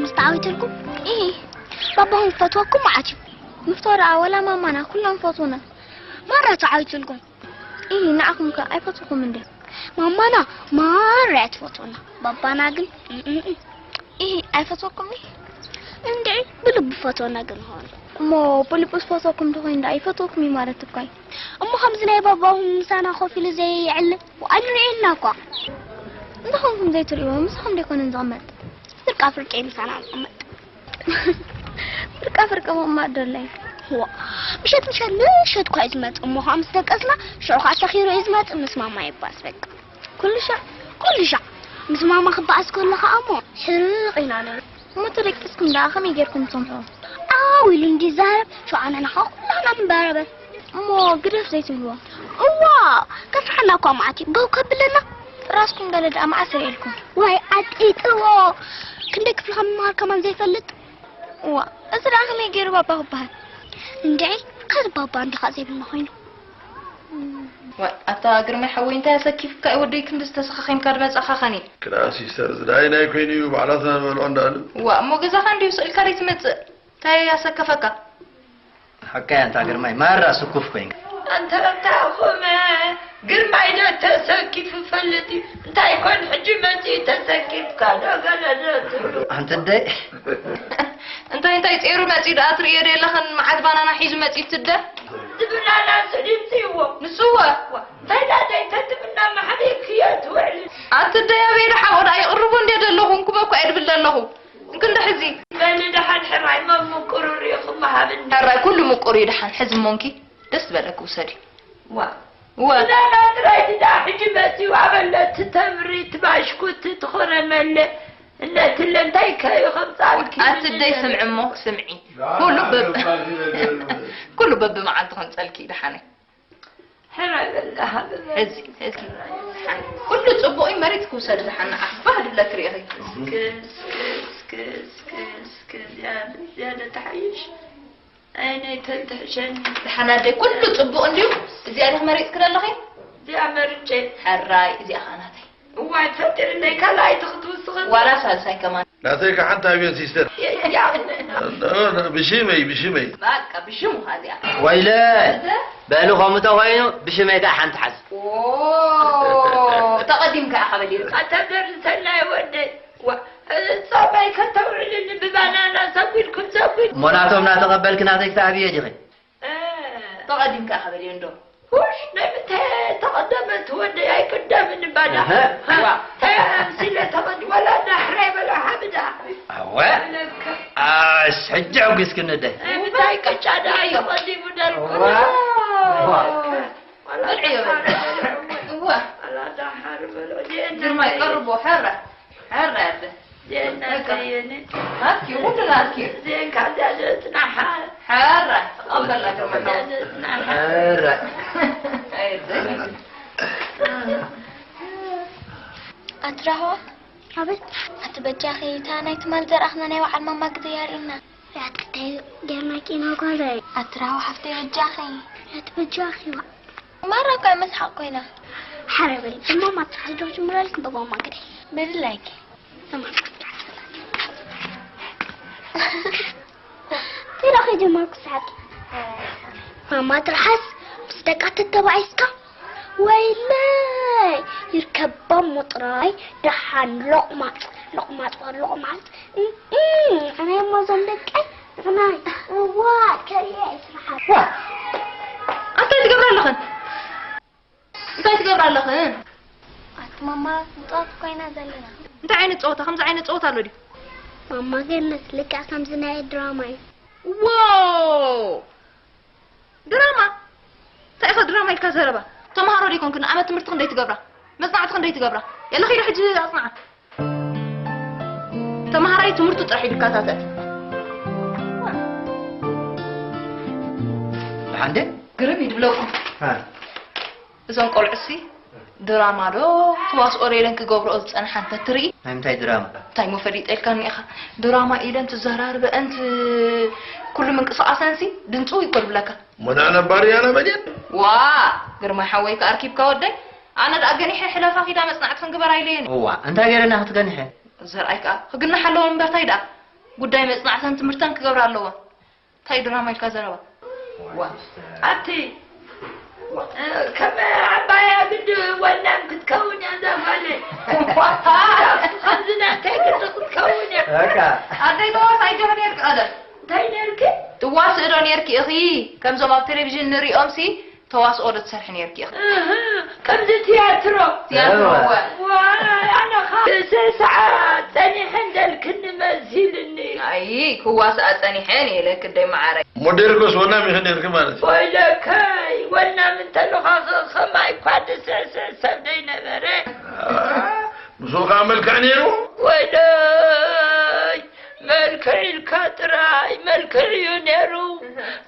ምስ ተዓዊትልኩም? ኢሂ፣ ባባኹም ክፈትወኩም መዓት እዩ። ምፍቶ ደኣ ወላ ማማና ኩሎም ፈትውና። ማራ ተዓዊትልኩም? ኢሂ፣ ንዓኹም ከ ኣይፈትውኩም እንደ? ማማና ማራ እያ ትፈትወና። ባባና ግን እም፣ እም፣ እም። ኢሂ፣ ኣይፈትወኩም ኢሂ? እንድዒ ብልቡ ፈትወና ግን ኾን። እሞ ብልቡ ዝፈትወኩም ተኾይኑ ደኣ ይፈትወኩም እዩ ማለት እኮ እዩ። እሞ ከምዚ ናይ ባባኹም ምሳና ኮፍ ኢሉ ዘይዕልል? ኣይንርእየና እኳ። እንተኾንኩም ዘይትርእይዎ ምሳኹም ደይኮነን ዝቕመጥ? ፍርቃ ፍርቂ ምሳና ዝቕመጥ። ፍርቃ ፍርቂ ምቕማጥ ዶ ኣለ? ዋ፣ ምሸት ምሸት ምሸት እኳ እዩ ዝመጽእ። እሞ ኸዓ ምስ ደቀስና ሽዑ ኸዓ ሰኺሩ እዩ ዝመጽእ። ምስ ማማ ይባስ በቃ። ኩሉ ሻዕ፣ ኩሉ ሻዕ። ምስ ማማ ክበኣስ ከሎ ኸዓ እሞ ሕርቕ ኢና ንብል። እሞ ተደቂስኩም ደኣ ከመይ ጌርኩም ትሰምዑ? ዓው ኢሉ እንዲ ይዛረብ፣ ሽዑ ኣነ ንዓኻ ኩላህና ንበራበር። እሞ ግደፍ ዘይትብልዎ? እዋ፣ ከፍርሓና እኳ መዓት እዩ። ገው ከብለና። ራስኩም ገለ ደኣ መዓስ ርእየልኩም? ዋይ፣ ዓጢጥዎ። ክንደይ ክፍሊ ከም ምምሃር ከማን ዘይፈልጥ። እዋ፣ እዚ ደኣ ከመይ ገይሩ ባባ ክበሃል? እንድዒ፣ ካዚ ባባ እንዲኻ ዘይብልና ኮይኑ። ዋይ፣ ኣታ ግርማይ ሓወይ፣ እንታይ ኣሰኪፉካ እዩ ወደይ፣ ክንዲ ዝተሰኻኺምካ ድመጻኻ ኸኒ? ክላ ሲስተር፣ እዚ ደኣ ናይ ኮይኑ እዩ፣ ባዕላትና ንበልዖ እንዳሉ። ዋ፣ እሞ ገዛኻ እንድዩ ስእልካ ደይ ትመጽእ? እንታይ ኣሰከፈካ? ሓቀይ ኣንታ ግርማይ፣ ማራ ስኩፍ ኮይንካ። ኣንታ ኣንታ ኹመ፣ ግርማይ ዶ ተሰኪፉ ፈልጥ እዩ? እንታይ ኮን ሕጂ መጺኡ ተሰኪፍካ ዶ ገለ ዶ ትብሉ? ኣንቲ ደይ። እንታይ እንታይ ጼሩ መጺኡ ደኣ ትርእዮ ዶ የለኽን? መዓት ባናና ሒዙ መጺኡ ትደ? ዝብላና እሱ ድምጺ እዎ። ንሱ እወ። እንታይ ደኣ ደይ ተትብልና መሓሪክዮ ትውዕል። ኣቲ ደይ ኣበይ ደሓ ወዳ ይቕርቡ እንደ ዘለኹ እንኩበ እኮ እየ ድብል ዘለኹ። እንክንዲ ሕዚ። በሊ ደሓን ሕራይ መ ምቁሩር ኢኹም መሃብኒ። ሕራይ ኩሉ ምቁር እዩ ደሓን ሕዚ እሞንኪ ደስ ዝበለኪ ውሰዲ። ዋ። ወ። ዳና ጥራይ ድዳ ሕጂ መጺኡ ኣበለት ተምሪ ትባሽኩት ትኾረመለ እነትለ እንታይ ከዩ ከምጻልኪ ኣቲ ደይ ስምዒ እሞ ስምዒ። ኩሉ በብ-፣ ኩሉ በብመዓልቱ ከምጸልኪ ደሓነይ። ሕራይ በላ ሃበ። ሕዚ፣ ሕዚ። ኩሉ ጽቡቕ እዩ፣ መሬት ክውሰድ ዝሓና ዓፋ ድብለክ ርኢኺ። እስኪ፣ እስኪ፣ እስኪ፣ እስኪ፣ እስኪ፣ ዝያዳ፣ ዝያዳ ተሓይሽ። ኣይ፣ ናይ ተንትሕሸኒ። ደሓን ኣደይ፣ ኩሉ ጽቡቕ እንድዩ። እዚኣ ዲኺ መሪጽኪ ዘለኺ? እዚኣ መርጨ። ሕራይ፣ እዚኣ ኸኣ ናተይ። እዋይ፣ ፈጢርለይ፣ ካልኣይቲ ክትውስኺ። ዋላ ሳልሳይ ከማን። ናተይ ከ ሓንቲ ሃብየን ሲስተር። ያ። ብሽመይ፣ ብሽመይ። በቃ፣ ብሽሙ እዚኣ። ወይለ፣ በሉ፣ ከምኡ ተኾይኑ፣ ብሽመይ ከኣ ሓንቲ ሓዝ። ኦ፣ ተቐዲምካ ኢኻ በሊዑ። ኣታ ደርሰናይ ወደይ። ዋ፣ ጸባይ ከተውዕልኒ ብባናና ሰጒድኩም ሰጒድ። እሞ ናቶም እናተቐበልኪ ናተይ ክትሃብዮ ዲኺ? እ። ተቐዲምካ ኢኻ በልዮ እንዶ። ሁሽ፣ ናይ ምንታይ ተቐደመት ወደይ ኣይቅደምን ባዳ። እህ። ሃ፣ ዋ። እንታይ ኣምሲለ ተቐድ-፣ ወላ ዳሕራይ በሎ ሓብዳ። ኣወ። በለካ። ኣስ፣ ሕጂ ኣጉስክኒ ኣደይ። ናይ ምንታይ ቅጫ ደኣ ተቐዲሙ ደልኩ። ዋ። ዋ። ወላ ብልዕዮ ዳሓር በሎ። እዋ። ወላ ዳሓር በሎ። ዲኤና ግርማይ ቀርቦ፣ ሕረ። ሕረ ኣደ። ዜና በቃ። ከየነ። ናትኪ፣ ኩሉ ናትኪ። ዜን ካዛ ዘጽናሓ። ሕረ። ተቐበልና ግርማይ። ካዛ ዘጽናሓ። ሕረ። ኣይ፣ ኣትራሆ። ኣቤት። ኣቲ በጃኺ፣ እታ ናይ ትማል ዘርኣኽና ናይ በዓል ማማ ግደይ ኣርእና። ያትክተይ ጌርና ቂኖ ጓለይ። ኣትራሆ ሓፍተይ በጃኺ። ያት በጃኺ ዋ። ማራ እኮ እያ መስሓቕ ኮይና። ሓረ በሊ፣ እማማ ትሓስዶ ጅምራልኩም በባማ ግደይ። በድላይኪ። እማማ ትሓስዶ። ቴራ ከጀመርኩ ሰዓት። ማማ ትርሓስ ምስ ደቃ ተተባዒስካ? ወይለይ! ይርከቦም ምጥራይ ደሓን ሎቕማጽ፣ ሎቕማጽ፣ ሎቕማጽ። እም፣ እም፣ ኣነ እሞ እዞም ደቀይ ንዕናይ። እዋ፣ ከልየ ይስርሓ። ዋ! እንታይ ትገብራ ኣለኽን? እንታይ ትገብራ ኣለኽን? ኣቲ ማማ፣ ንጻወት እኮ ኢና ዘለና። እንታይ ዓይነት ጸወታ? ከምዚ ዓይነት ጸወታ ኣሎ ድዩ? ማማ ገነት፣ ልክዕ ከምዚ ናይ ድራማ እዩ። ዎ! ድራማ? እንታይ ኢኻ ድራማ ኢልካ ዘረባ? ተምሃሮ ዶ ኣይኮንክን? ንኣብነት ትምህርቲ ክንደይ ትገብራ? መጽናዕቲ ክንደይ ትገብራ? የለ ኺዲ ሕጂ ኣጽንዓ። ተምሃራይ ትምህርቱ ጥራሕ እዩ ዝከታተል። ደሓን ድየ? ግርም እዩ ዝብለኩም። ሃ። እዞም ቆልዑሲ ድራማ ዶ ተዋስኦ ዶ ኢለን ክገብርኦ ዝጸንሓ እንተትርኢ? ናይ ምንታይ ድራማ? እንታይ እሞ ፈሊጠ ኢልካኒ ኢኻ? ድራማ ኢለን ትዘራርበአን ት-፣ ኩሉ ምንቅስቓሰንሲ ድንጽው እኮ ድብለካ። እሞ ንዓ ነባሪ ያና መድየን? ዋ፣ ግርማይ ሓወይ ከኣ ኣርኪብካ ወደይ። ኣነ ደኣ ገኒሐ ሕለፋ ኺዳ መጽናዕቲ ክንግበር ኣይለየን። እዋ፣ እንታይ ገይረና ክትገንሐ? ዘርኣይ ከኣ ክግናሕ ኣለዎ እምበር ታይ ደኣ? ጉዳይ መጽናዕተን ትምህርተን ክገብራ ኣለወን። እንታይ ድራማ ኢልካ ዘረባ? ኣቲ ከም ዓባያ ግዲ ወናም ክትከውን እያ እዛ ጓለይ። ከምዚ ናተይ ግዲ ክትከውን እያ። በቃ። ኣደይ ተዋሳእ ኣይጆ ነርኪ ቀደም። እንታይ ነርኪ? ትዋስእ ዶ ነርኪ ኢኺ? ከምዞም ኣብ ቴሌቪዥን ንሪኦም ሲ ተዋስኦ ዶ ትሰርሒ ነርኪ ኢኺ? እህ፣ ከምዚ ትያትሮ። ትያትሮ፣ እወ። ዋይ፣ ኣነ ኸ ርእሰይ ሰዓት ጸኒሐ እንደልክኒ መሲልኒ። ኣይ፣ ክዋስኣ ጸኒሐ እየ ኢለኪ ኣደይ መዓረይ። እሞ ደርበስ ወናም ኢኺ ነርኪ ማለት እዩ። ወይለከይ፣ ወናም እንተለኻ ኸ-፣ ኸማይ እኳ ድስዕስዕ ሰብ ደይነበረ። ምስኡ ኸዓ መልክዕ ነይሩ። ወይለይ፣ መልክዕ ኢልካ ጥራይ፣ መልክዕ እዩ ነይሩ።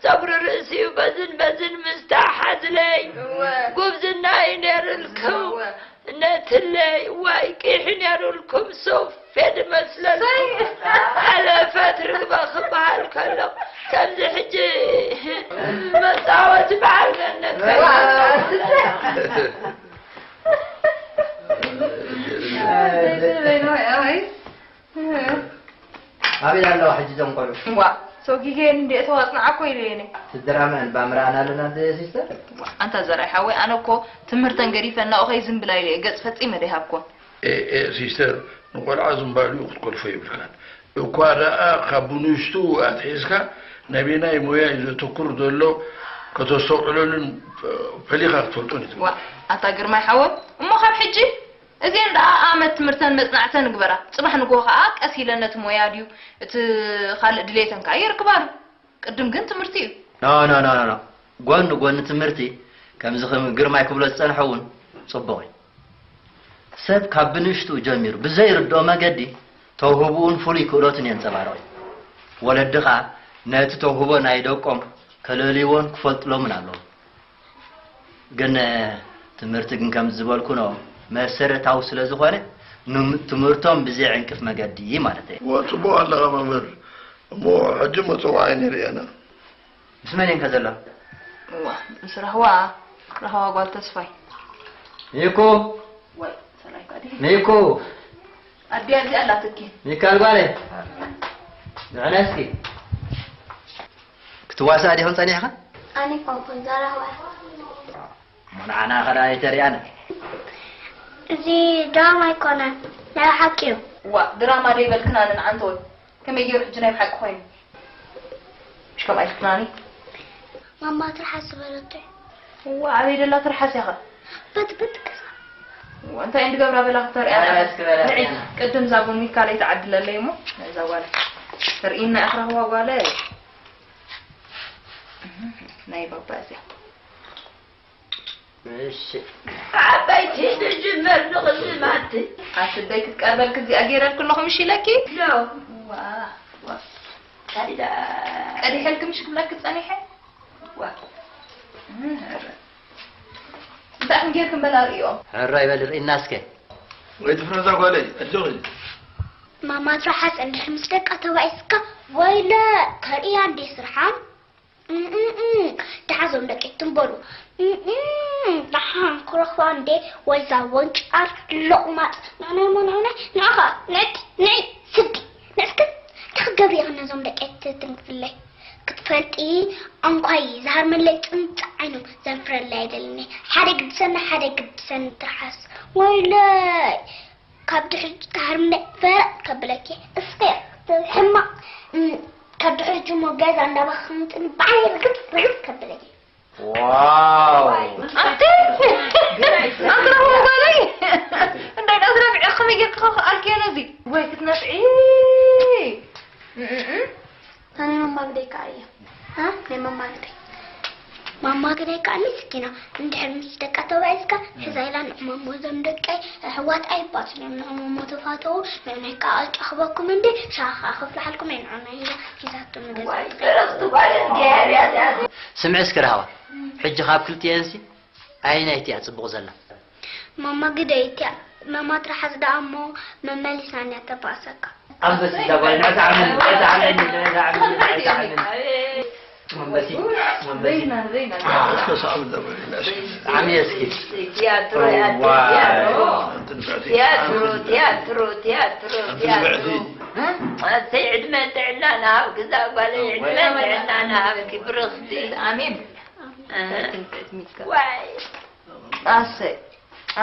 ጸጉሪ ርእሲኡ በዝን በዝን ምስ ተሓዝለይ፣ እወ። ጉብዝና እዩ ነይሩልኩም። እወ። ነትለይ፣ ዋይ፣ ቂሑ ነይሩልኩም፣ ሱፍ ድመስለልኩም። ሰይ። ሓለፈት ርግበ ክበሃል ከሎ፣ ከምዚ ሕጂ መጻወቲ በዓል ገነት ከይኑ። ኣበይ ኣለዋ ሕጂ እዞም ቆልዑ? ዋእ፣ ሰጊገየን እንድየ እተዋፅንዓኮ ኢለየን እየ። ስድራመን እባ ምረኣና ኣለና እንተ ሲስተር። ዋእ፣ ኣንታ ዘርኣይ ሓወይ፣ ኣነ እኮ ትምህርተን ገዲፈ እናኡ ከይዝምብላ ኢለ እየ ገፅ ፈፂመ ደይሃብኮን። ኤእ ኤእ ሲስተር፣ ንቆልዓ ዝምባሊኡ ክትኮልፎ የብልካን። እኳ ደኣ ካብ ብንእሽትኡ ኣትሒዝካ ናበየናይ ሞያ እዩ ዘተኩር ዘሎ ከተስተውዕለሉን ፈሊኻ ክትፈልጦን እዩ። ዋእ፣ ኣታ ግርማይ ሓወይ፣ እሞ ካብ ሕጂ እዚኤን ደኣ ኣመት ትምህርተን መጽናዕተን ንግበራ። ጽባሕ ንግሆ ከኣ ቀስ ኢለን ነቲ ሞያ ድዩ እቲ ካልእ ድሌተን ከኣ የርክባሉ። ቅድም ግን ትምህርቲ እዩ። ኖ ኖ ኖ ኖ ኖ። ጎኒ ጎኒ ትምህርቲ ከምዚ ከም ግርማይ ክብሎ ዝጸንሐ እውን ጽቡቕ እዩ። ሰብ ካብ ብንእሽትኡ ጀሚሩ ብዘይርድኦ መገዲ ተውህብኡን ፍሉይ ክእለቱን የንጸባርቕ እዩ። ወለዲ ከኣ ነቲ ተውህቦ ናይ ደቆም ከለልይዎን ክፈልጥሎምን ኣለዎም። ግን ትምህርቲ ግን ከምዚ ዝበልኩ ነው መሰረታዊ ስለ ዝኾነ ትምህርቶም ብዘይ ዕንቅፍ መገዲ ማለት እዩ። እወ ጽቡቕ ኣለኻ መምህር። እሞ ሕጂ መጸዋዕየን ይርእየና። ምስ መን እየን ከ ዘለዋ? እዋ ምስ ራህዋ ራህዋ ጓል ተስፋይ። ሚኩ ወይ ሰላይካ ድሂ ሚኩ ኣዲያ እዚኣ ኣላትኪ። ሚካል ጓለይ ንዕነስኪ ክትዋሳእ ዲኹም ጸኒሕኻ? ኣነ ኣይኮንኩን ዛራህዋ። እሞ ንዓና ኸዳ ኣይተሪኣና። እዚ ድራማ ኣይኮነን ናይ ብሓቂ እዩ። ዋእ ድራማ ዶ ይበልክና ንንዓንተወይ ከመይ ገይሩ ሕጂ ናይ ብሓቂ ኮይኑ? ምሽ ከምኣ ኢልክናኒ? ማማ ትርሓስ ዝበለቶ እዩ። ዋእ ኣበይ ደላ ትርሓስ እያ ኸ? በትበትክ እዛ። ዋእ እንታይ እንድገብራ በላ ክተርእያ? ኣረ እስኪ በላ ንዒ ርእያ። ቅድም እዛ ቡን ሚካለይ ትዓድለለይ እሞ ናይዛ ጓል ርእይና ኢኽራህዋ ጓለይ። ናይ ባባ እዚኣ። እሺ ዓበይቲ ንጅመር ንቕልማቲ ኣስደይ ክትቀርበልክ እዚኣ ገይረልክ ኣለኹ ምሽ ኢለኪ ሎ ዋ ዋ ቀዲዳ ቀዲሐልክ ምሽ ክብለክ ጸኒሐ ዋ እንታይ ከም ጌርክ እምበል ኣርእዮም ሕራይ በል ርእና እስከ ወይ ትፍረዛ ጓለይ ኣጆኺ ማማ ትርሓስ እንድሕር ምስ ደቃ ተባኢስካ ወይለ ከርእያ እንዴ ስርሓ እምእምእም ደሓ ዞም ደቂ ትም በሉ እምእም ደሓን ክረኽባ እንዴ ወዛ ወንጫር ሎቕማጽ ንዕናይ እሞ ንዕናይ ንዓኻ ንዕቂ ንዒ ስዲ ንዕስክን እንታይ ክትገብሪ ኢኺ ነዞም ደቂ ትትንክፍለይ ክትፈልጢ ኣንኳይ ዝሃርመለይ ጽንጽ ዓይኖም ዘንፍረለይ ኣይደልን እየ ሓደ ግድሰኒ ሓደ ግድሰኒ ትርሓስ ወይለይ ካብ ድሕሪት ተሃርምኒ ፈረቕ ከብለኪ እስከ ሕማቕ ካብ ድሕሪት እሞ ገዛ እንዳባኸንጥኒ ባዕለይ ርግፍ ርግፍ ከብለኪ ዋው ኣቲ ኣንትረኹም ጓለይ እንዳይ ናዝራ ብዒ ከመይ ጌርካ ከ ኣልክዮ ነዚ ወይ ክትነፍዒ ናይ መማ ግደይ ከዓ እያ። እ? ናይ መማ ግደይ። ማማ ግደይ ከዓ ምስኪና እንድሕር ምስ ደቃ ተባዒዝካ ሕዛ ኢላ ንዕመሞ እዞም ደቀይ ኣሕዋት ኣይባስሉን ንዕመሞ ተፋተዉ ንዕናይ ከዓ ኣጫኽበኩም እንዲ ሻኻ ክፍልሓልኩም እየ ንዕናይ ኢላ ሒዛቶ ንገዛ ትኸይድ። ስምዒ እስከ ራህዋ ሕጂ ካብ ክልቲኤንሲ ኣየነይቲ እያ ጽቡቕ ዘላ? ማማ ግደይ እቲኣ ማማ ትርሓስ ደኣ እሞ መመሊሳ እንድያ ተባእሰካ። ኣንበሲት እዛ ጓል ንዕቲ ዓመኒ ንዕቲ ዓመኒ ንዕቲ ዓመኒ ንዕቲ ዓመኒ። መንበሲት መንበሲት። ዓሚ እስኪ። ቲያትሮ ያትሮ ቲያትሮ ቲያትሮ ቲያትሮ ቲያትሮ ኣሰይ ዕድመ ጥዕና ንሃብኪ እዛ ጓለይ፣ ዕድመ ጥዕና ንሃብኪ ብርኽቲ። ኣሜን። እህ። ዋይ። ኣሰይ፣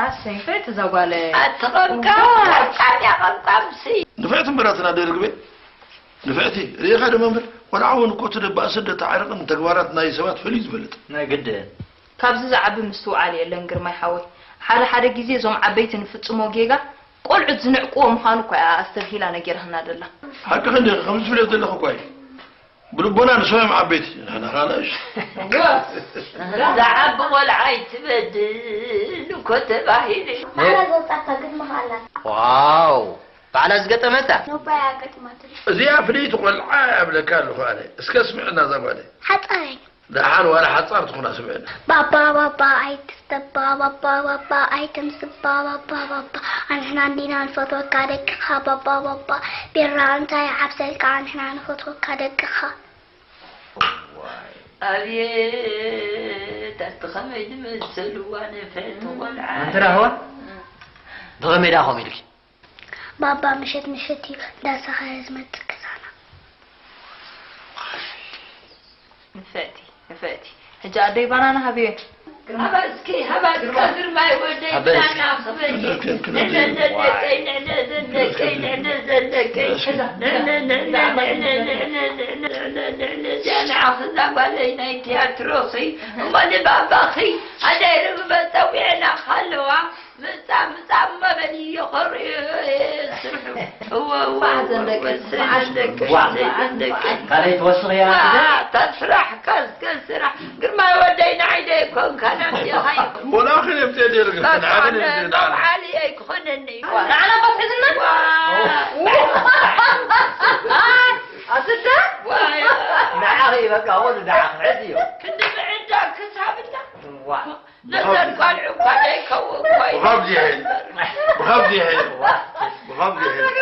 ኣሰይ፣ ፍዕቲ እዛ ጓለይ። ኣቲ ቐምቃም፣ ቐምቃም እያ፣ ቐምቃምሲ። ንፍዕቲ ምረትና ዶ ርግበይ? ንፍዕቲ፣ ርኢኻ ዶ መምህር? ቆልዓ እውን እኮ እቲ ደባእስን ደተዓርቕን ተግባራት ናይ ሰባት ፈልዩ ዝፈልጥ። ናይ ግድን። ካብዚ ዝዓቢ ምስትውዓል የለን ግርማይ ሓወይ። ሓደ ሓደ ግዜ እዞም ዓበይቲ ንፍጽሞ ጌጋ ቆልዑት ዝንዕቅዎ ምዃኑ እኮ እያ ኣስተብሂላ ነጊራትና ደላ። ሓቅኺ እንዲኺ፣ ከምዚ ትብልዮ ዘለኺ እኮ እዩ። ብልቦና ንሶም እዮም ዓበይቲ፣ ንሕና ኸኣ ንእሽ። ዝዓቢ ቆልዓ ኣይትበድል እኮ ተባሂሉ እዩ። ባዕላ ዘውጻእካ ግጥሚ ኸኣ ኣላ። ዋው! ባዕላ ዝገጠመታ? ኖባ እያ ገጢማትሉ። እዚኣ ፍልይቲ ቆልዓ እያ እብለካ ኣለኹ ኣነ። እስከ ስምዕና እዛ ጓለይ። ሓጻረኛ። ደሓን ዋላ ሓጻር ትኹና ስምዕና። ባባ ባባ ኣይትስተባ ባባ ባባ ኣይትምስባ ባባ ባባ ኣንሕና እንዲና ንፈትወካ ደቅኻ ባባ ባባ ቢራ እንታይ ይዓብሰልካ ኣንሕና ንፈትወካ ደቅኻ። ኣቤት ኣቲ ኸመይ ዝመሰልዋ ነፈርቲ ቆልዓ። ኣንቲ ራህዋ ብኸመይ ደኣ ከምኡ ኢልኪ? ባባ ምሸት ምሸት እዩ እንዳሰኸረ ዝመጽእ ገዛና። ንፍዕቲ ንፍዕቲ። ሕጂ ኣደይ ባናና ሃብዮ። ሃባ እስኪ ሃባ እስካ ግርማይ ወደይ ሃበ እስኪ። ባናና ክበኒ። ንዕነ ዘለቀይ ንዕነ ዘለቀይ ንዕነ ዘለቀይ ንዕነ ንዕነ ንዕነ ንዕነ ንዕነ ንዕነ ንዕነ ንዕነ እዚኣ ንዓኺ እዛ ጓለይ ናይ ቲያትሮኺ እሞ ንባባኺ ኣደይ ርግበ ጸዊዐና ካለዋ ምጻ ምጻ እሞ በልዮ ኸርእዮ እየ ስርሑ። እወ፣ እወ፣ እወ፣ እወ፣ ሰይደን ደቀይ፣ ዋ፣ ሰይደን ደቀይ። ካልኣይ ትወስኽ እያ፣ ዋ፣ ስደን? እታ ስራሕካ እስከ ስራሕ። ግርማይ ወደይ ንዓይ ዶ ኣይኮንካን ኣምጺእኻዮ? ወላ ኣኺን የምጽእ ደይሩ ግን፣ በቃ፣ ንዓኺን የምጽእ ደይሩ። ዓሊ ኣይኮነኒ። ንዓና እኳ ትሕዝና? ዋ፣ ኣስደ? ዋ፣ ንዓኺ በቃ፣ ወሉ ንዓኺ ሕዝዮ። ክንዲ ምዕዳ ክሳብና። ዋ። ነዘን ቆልዑ እኳ ዘይከውን ኮይኑ። ብኸምዚ ይሕል። ብኸምዚ ይሕል። ብኸምዚ ይሕል።